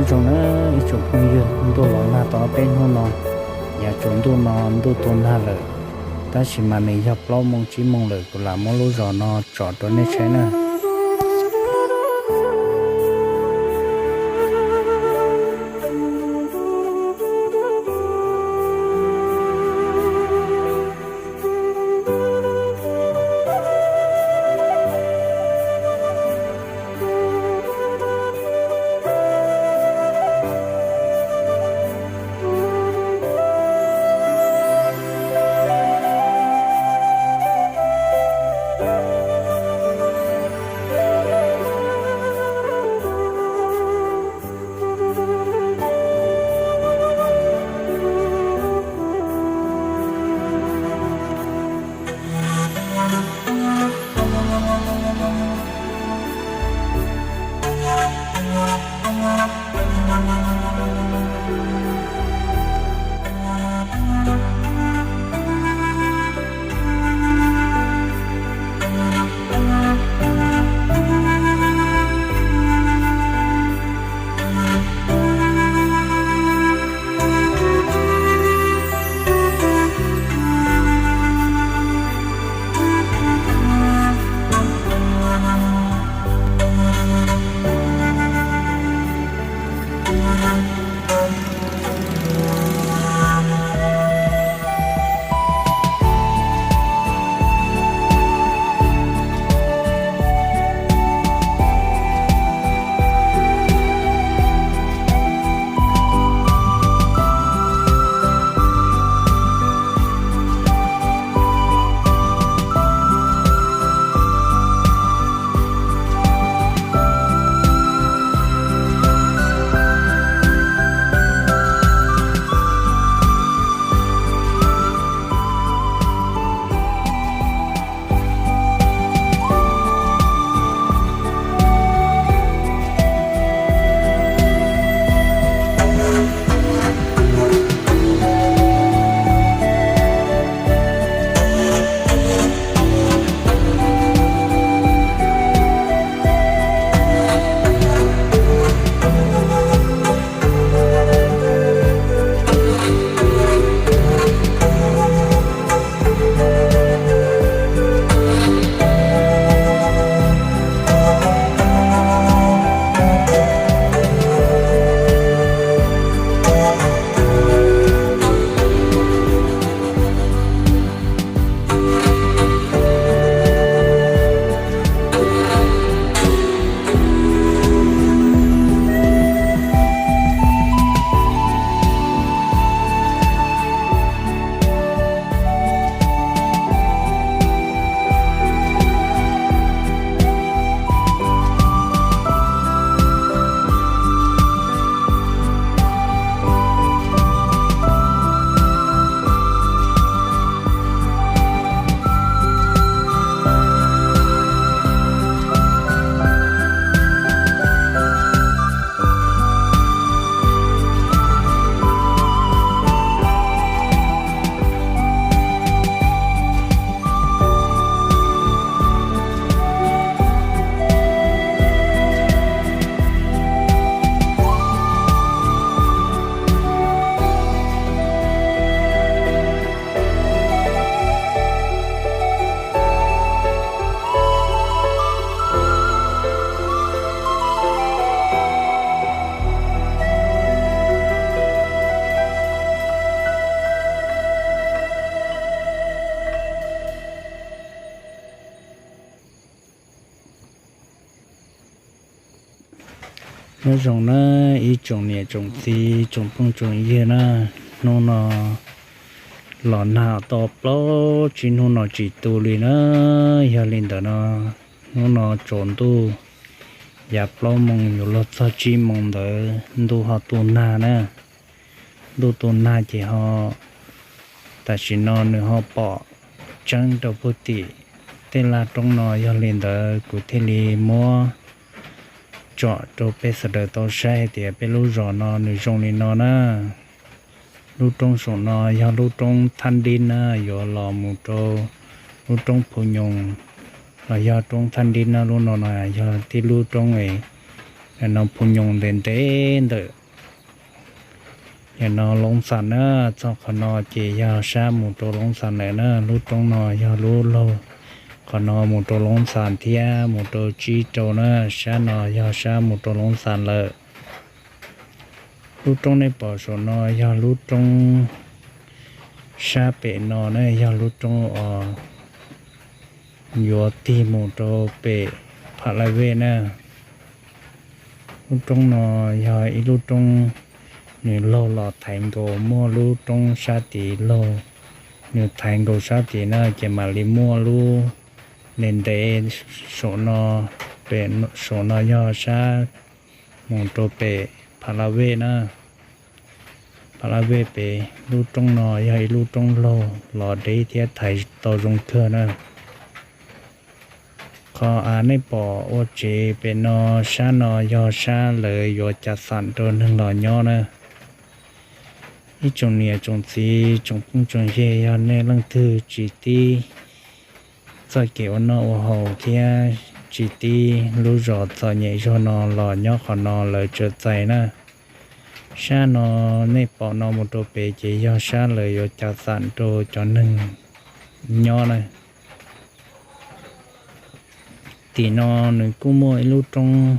Nyob zoo na ib tsoom phooj ywg, ntuj los nag tau peb hnub no, yav tsaus ntuj no ntuj tu nag lawm, tab sis mas nws yog plaub moo tsib moo lawm kuv lam muab lub zos no tsom rau nej saib na. Nyob zoo na ib tsoom niam tsoom txiv tsoom phooj tsoom ywg na, hnub no los nag tau plaub tsib hnub no tsis tu li na. Yog li ntawd no, hnub no tsaus ntuj yav plaub moo yuav luag txog tsib moo ntawd ntuj ho tu nag na. Ntuj tu nag ces ho, tam sim no nws ho pom tseeb rau puag tim tej laj roob no. Yog li ntawd kuv thiaj li muab tsom rau peb sawv daws tau saib hais tias peb lub zos no nws zoo li no na. Lub roob saum no yog lub roob Thaj Dib na, yuav los mus rau lub roob Phu Nyoos los yog roob Thaj Dib na. Lub no no yog tib lub roob es Nim no Phu Nyoog ntev ntev ntawm nim no Loob Xas na, txog qhov no ces yog sab mus rau Loob Xas lawm na. Lub roob no yog lub laug, qhov no mus rau Loob Xas thiab mus rau Tsib Rau na, sab no yog sab mus rau Loob Xas lawm. Lub roob nej pom saum no yog lub roob sab pem no na, yog lub roob uas yuav tig mus rau pem Pha La Vej na. Lub roob no yog ib lub roob nws laug los thaiv nkaus, muaj lub roob sab tid laug, nws thaiv nkaus sab tid na, ces mam li muaj lub ntev ntev saum no, pem saum no yog sab mus rau pem Pha La Vej na. Pha La Vej pem lub roob no yog ib lub roob laug los deb thiab thaiv tau zoo kawg na. Qhov av nej pom ua tsev pem no, sab no yog sab lawv yuav cav xam rau neeg los nyob na. Ib tsoom niam tsoom txiv tsoom phooj tsoom ywg, yog nej leej twg tsis tib txoj kev ua noj ua haus thiab tsis tib lub zos txom nyem zog no los nyob qhov no lawv tsaws txais na. Sab no nej pom no mus rau pem ces yog sab lawv yuav cav xam rau cov neeg nyob na. Tim no nws kuj muaj ib lub roob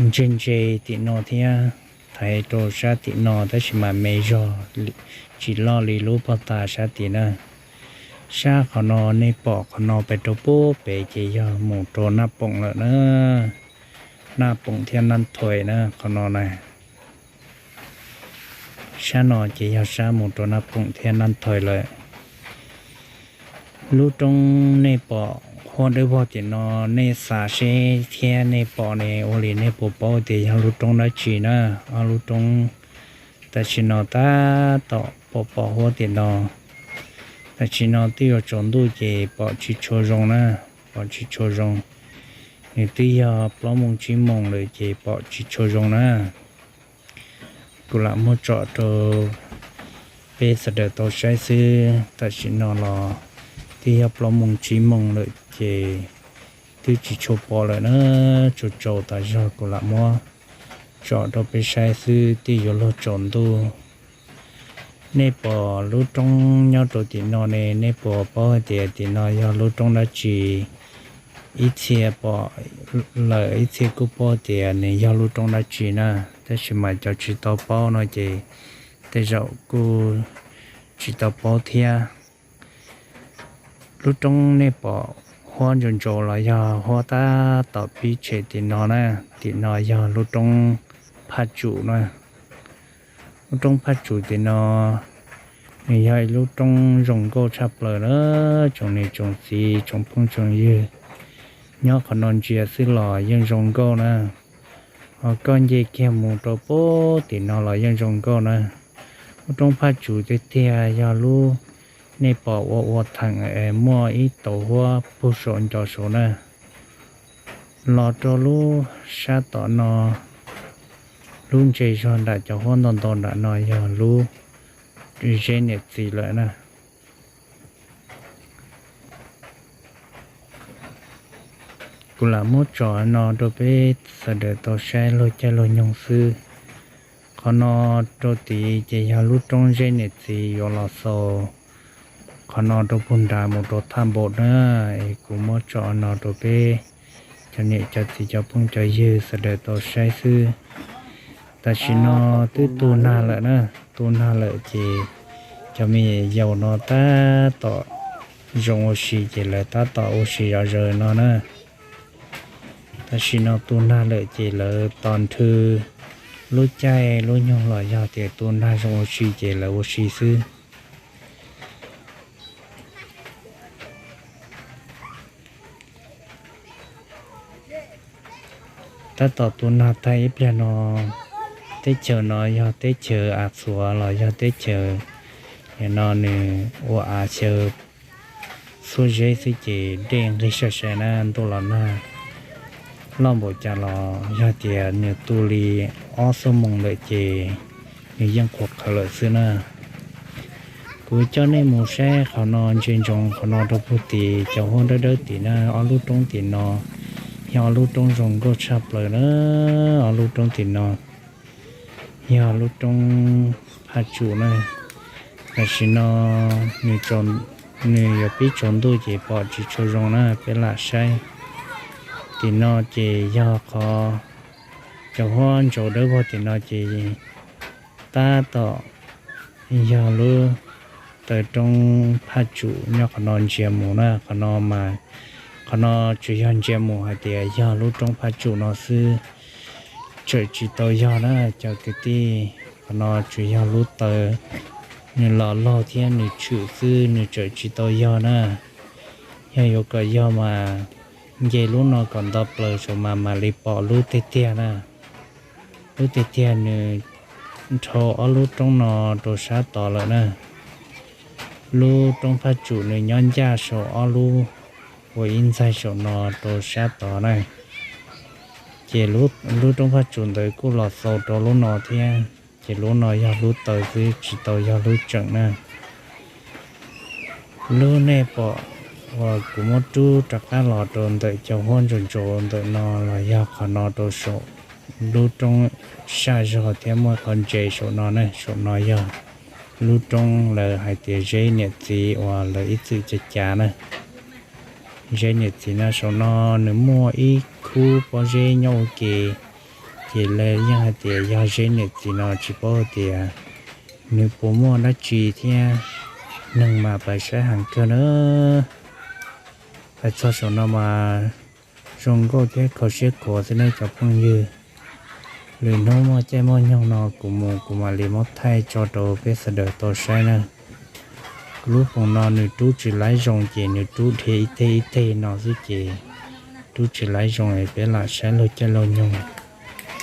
ntse ntse tim no thiab, thaiv rau sab tim no tab sis mas me zog, tsis loj li lub pog tas sab tim na. Sab qhov no nej pom qhov no pem rau pub pem ces yog mus rau Naj Poom lawm na. Naj Poom thiab Naj Thoi na qhov no na. Sab no ces yog sab mus rau Naj Poom thiab Naj Thoi lawm. Lub roob nej pom huab dawb vog tim no, nej xav seb thiab nej pom ne, ua li nej puas paub tias yog lub roob dab tsi na? Ob lub roob tam sim no tab tom pom pom huab tim no. Tam sim no twb yuav tsaus ntuj ces pom tsis tshua zoo na, pom tsis tshua zoo. Nws twb yog plaub moos tsib moos lawm ces pom tsis tshua zoo na. Kuv lam muab tsom rau peb sawv daws tau saib xwb. Tam sim no los twb yog plaub moos tsib moos lawm ces twb tsis tshua pom lawm na, tsaus tsaus tas zog. Kuv lam muab tsom rau peb saib xwb, twb yuav luag tsaus ntuj. Nej pom lub roob nyob rau tim no ne, nej puas paub hais tias tim no yog lub roob dab tsi? Ib txhia pom lawm, ib txhia kuj paub tias nws yog lub roob dab tsi na, tab sis mas cov tsis tau paub no ces tej zaum kuj tsis tau paub thiab. Lub roob nej pom huab ntsaus ntsaus los yog huab tab tom pib tshem tim no na. Tim no yog lub roob Phaj Tsum na. Lub roob Phaj Tsum tim no nws yog ib lub roob zoo nkauj tshaj plaws na. Tsoom niam tsoom txiv tsoom phooj tsoom ywg, nyob qhov no ntsia xwb los yeej zoo nkauj na. Ho koj nce kiag mus rau pem tim no los yeej zoo nkauj na. Lub roob Phaj Tsum tiag tiag yog lub nej pom ua ua theem es muaj ib tauv huab puag saum ncov saud na. Los rau lub sab tom no, lub ntse zog nram cov huab ntau ntau nram no yog lub zeb niam txiv lawm na. Kuv lam muab tsom no rau peb sawv daws tau saib luag caij luag nyoog xwb. Qhov no rau tid ces yog lub roob zeb niam txiv yuav los xaus qhov no rau puag nrad mus rau thaj npaum na. Es kuv muab tsom no rau peb cov niam cov txiv cov phooj cov ywg sawv daws tau saib xwb. Tam sim no twb tu nag lawm na, tu nag lawm ces cov me yaus no tab tom zoo ua si ces lawv tab tom ua si zov zaws no na. Tam sim no tu nag lawm ces lawv tos nrhw lub caij lub nyoog los yog tias tu nag zoo ua si ces lawv ua si xwb. Tab tom tu nag tag ib pliag no, teb chaws no yog teb chaws av txhuav los yog teb chaws, nim no nws ua av xyaw xuab zeb xwb ces dej nqig sai sai na, ntuj los nag loj npaum cas los yog tias nws tu li ob xuab moos lawm ces nws yeej qhuav qhawv lawm xwb na. Kuv coj nej mus saib qhov no ntsia ntsoov qhov no rau puag tim cov huab dawb dawb tim na, ob lub roob tim no Yog ob lub roob zoo nkauj tshaj plaws na. Ob lub roob tim no yog lub roob Phaj Tsum na. Tam sim no nws yuav pib tsaus ntuj ces pom tsis tshua zoo na, peb lam saib. Tim no ces yog qhov cov huab ntsaus dawb vog tim no ces tab tom yog lub taw roob Phaj Tsum nyob qhov no ntsia mus na. Qhov no mas, qhov no tsuas yog ntsia mus hais tias yog lub roob Phaj Tsum no xwb, tseem tsis tau yog na cov kwv tij. Qhov no tsuas yog lub taw nws los laug thiab nws tshwm xwb, nws tseem tsis tau yog na. Yog yuav kom yog mas nce lub no kom nto plaws saum mas mam li pom lub tiag tiag na. Lub tiag tiag nws dhau ob lub roob no rau sab tod lawm na. Lub roob Phaj Tsum nws nyob ncaj saum ob lub uas ib ntxaig saum no rau sab tod na. Ces lub roob Phaj Tsum ntawd kuj los xaus rau lub no thiab, ces lub no yog lub taw xwb tsis tau yog lub tseem na. Lub nej pom uas kuv muab rub rov qab los rau ntawm cov huab ntsaus ntsaus ntawm no los yog qhov no rau saum lub roob saj zog thiab muaj qhov ntses saum no na. Saum no yog lub roob lawv hais tias Zeb niam txiv uas lawv ib txwm cav cav na. Zeb niam txiv no saum no nws muaj ib khub pob zeb nyob ua ke, ces lawv yeej hais tias yog Zeb niam txiv no tsis paub tias nws puas muaj dab tsi thiab, neeg mas pais saib heev kawg na. Pais txog saum no mas zoo nkauj thiab kho siab khuav xwb ne cov phooj ywg. Lwm hnub muaj caij muaj nyoog no kuv mus kuv mam li muab thaij tso rau peb sawv daws tau saib na. Lub foom no nws rub tsis laib zoo ces nws rub dhia ib teg ib teg no xwb ces rub tsis laib zoo es peb lam saib laug caij laug nyoog.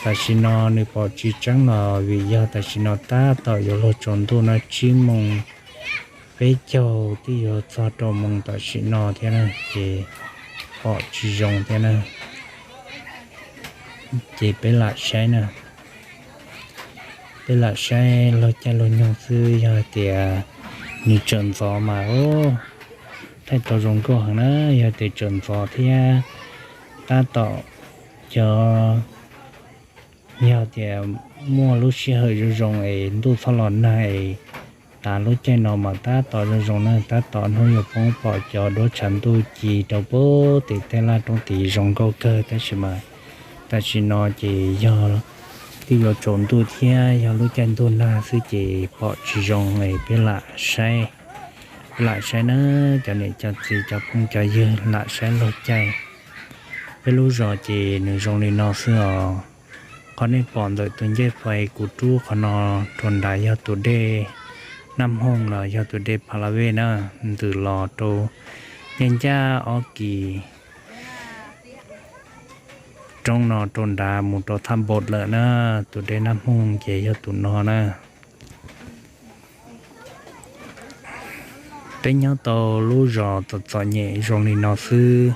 Tam sim no nws pom tsis tseeb los vim yog tam sim no tab tom yuav luag tsaus ntuj no tsib moos peb caug twb yuav txog rau moos tam sim no thiab na, ces pom tsis zoo thiab na. Ces peb lam saib na, peb lam saib laug caij laug nyoog xwb. Yog hais tias nws tseem ntxov mas thaij tau zoo nkauj heev na. Yog tias tseem ntxov thiab tab tom cov, yog tias muaj lub sij hawm zoo zoo es ntuj txhob los nag es tas lub caij no mas tab tom zoo zoo na, tab tom hnub yuav poob pom cov duab tshav ntuj ci rau pem tim tej laj roob tid zoo nkauj kawg. Tab sis mas tam sim no ces yog twb yuav tsaus ntuj thiab yog lub caij ntuj nag xwb ces pom tsis zoo es peb lam saib, peb lam saib na, cov niam cov txiv cov phooj cov ywg lam saib laug caij. Peb lub zos ces nws zoo li no xwb os. Qhov nej pom ntawm tus ncej fais kuv rub qhov no rau nrad yog tus dej Naj Hmoo los yog tus dej Pha La Vej na, ntws los rau ncaj ncaj ob kis roob no rau nrad mus rau Thaj Npaum lawm na. Tus dej Naj Hmoo ces yog tus no na. Peb nyob tau lub zos txom txom nyem zoo li no xwb,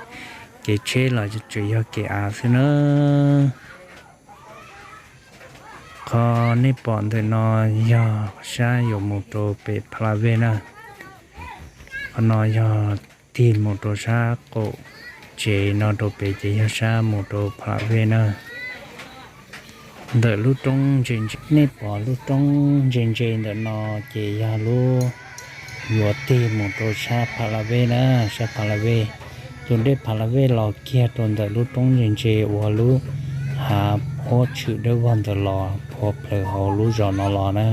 kev tsheb los tseem yog kev av xwb na. Qhov nej pom ntawm no yog sab yuav mus rau pem Pha La Vej na. Qhov no yog tig mus rau sab qaum tsev no rau pem ces yog sab mus rau Pha La Vej na. Ntawm lub roob ntse ntse, nej pom lub roob ntse ntse ntawm no ces yog lub yuav tig mus rau sab Pha La Vej na, sab Pha La Vej. Tus dej Pha La Vej los kiag rau ntawm lub roob ntse ntse uas lub hav huab tshwm dawb vog ntawd los phua plaws hauv lub zos no los na.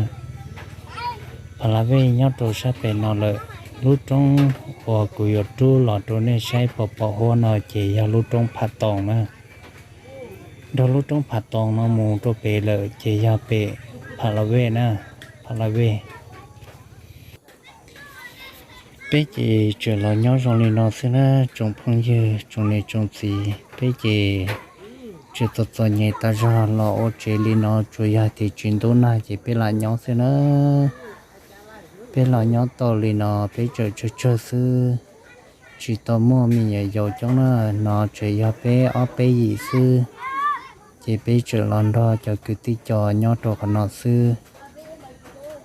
Pha La Vej nyob rau sab pem no lawm. Lub roob uas kuv yuav rub los rau nej saib pom pom huab no ces yog lub roob Pha Toos na. Dhau lub roob Pha Toos no mus rau pem lawm ces yog pem Pha La Vej na, Pha La Vej. Peb ces tseem los nyob zoo li no xwb na tsoom phooj ywg tsoom niam tsoom txiv. Peb ces tseem txom txom nyem tas zog los ua tsev li no, tsuas yog tias tsis ntub nag ces peb lam nyob xwb na. Peb los nyob tau li no peb tseem tsawg tsawg xwb, tsis tau muaj me nyuam yaus coob na, no tseem yog peb ob peb yim xwb. Ces peb tseem los nrog cov kwv tij cov nyob rau qhov no xwb.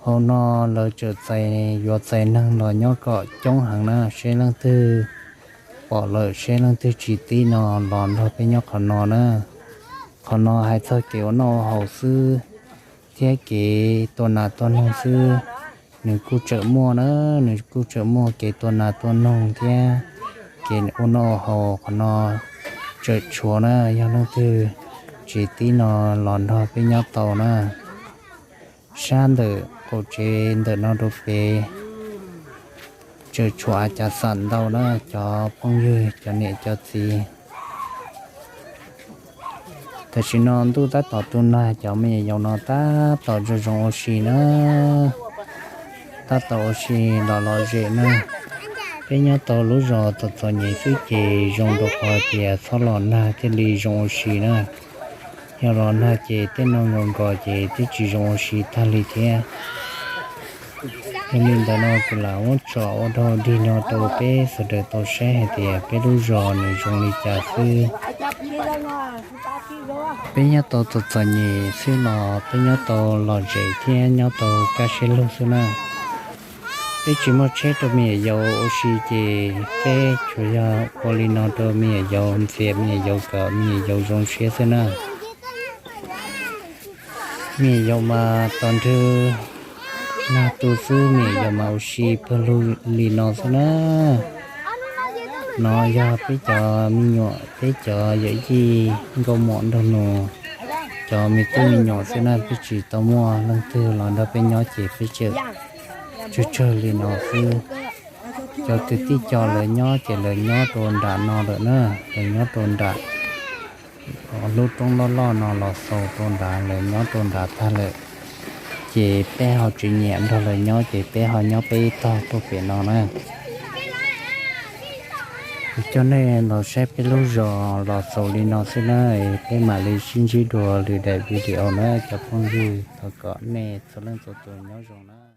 Hauv no lawv tseem txais, yuav txais neeg los nyob kom coob heev na, seb leej twg pom lawm seb leej twg tsis tib no los nrog peb nyob qhov no na. Qhov no hais txog kev ua noj ua haus xwb thiab kev tua nas tua noog xwb. Nws kuj tseem muaj na, nws kuj tseem muaj kev tua nas tua noog thiab kev ua noj ua haus qhov no tseem tshuav na. Yog leej twg tsis tib no los nrog peb nyob tau na. Sab ntawm qaum tsev ntawm no rau pem tseem tshuav a cas xam ntau na cov phooj ywg cov niam cov txiv. Tam sim no ntuj tab tom tu nag, cov me nyuam yaus no tab tom zoo zoo ua si na, tab tom ua si los lom zem na. Peb nyob tau lub zos txom txom nyem xwb ces zoo rau qhov tias txhob los nag thiaj li zoo ua si na. Yog los nag ces tej no nkaus nkaus ces twb tsis zoo ua si tag li thiab. Yog li ntawd no kuv lam muab tsom ua dog dig no rau peb sawv daws tau saib hais tias peb lub zos nws zoo li cas xwb. Peb nyob tau txom txom nyem xwb los peb nyob tau lom zem thiab nyob tau kaj siab lug xwb na. Peb tsis muaj tsheb rau me nyuam yaus ua si ces peb tsuas yog ua li no rau me nyuam yaus ntxias me nyuam yaus kom me nyuam yaus zoo siab xwb na. Me nyuam yaus mas tos nrhw nag tu xwb me nyuam yaus mas ua si pawg lug li no xwb na. No yog peb cov me nyuam peb cov yawm yij nkauj muam nraug nus cov me tub me nyuam xwb na, peb tsis tau muaj leej twg los nrog peb nyob ces peb tseem tsawg tsawg li no xwb. Cov kwv tij cov lawv nyob ces lawv nyob rau nram no lawm na, lawv nyob rau nram lub roob loj loj no los xaus rau nrad, lawv nyob rau nrad tag lawm. Ces peb ho tsis nyiam nrog lawv nyob ces peb ho nyob peb ib tog rau pem no na. Kuv coj nej los saib peb lub zos los xaus li no xwb na, peb mam li sib ntsib dua lwm daim video na cov phooj ywg, thov kom nej txhua leej txhua tus nyob zoo na.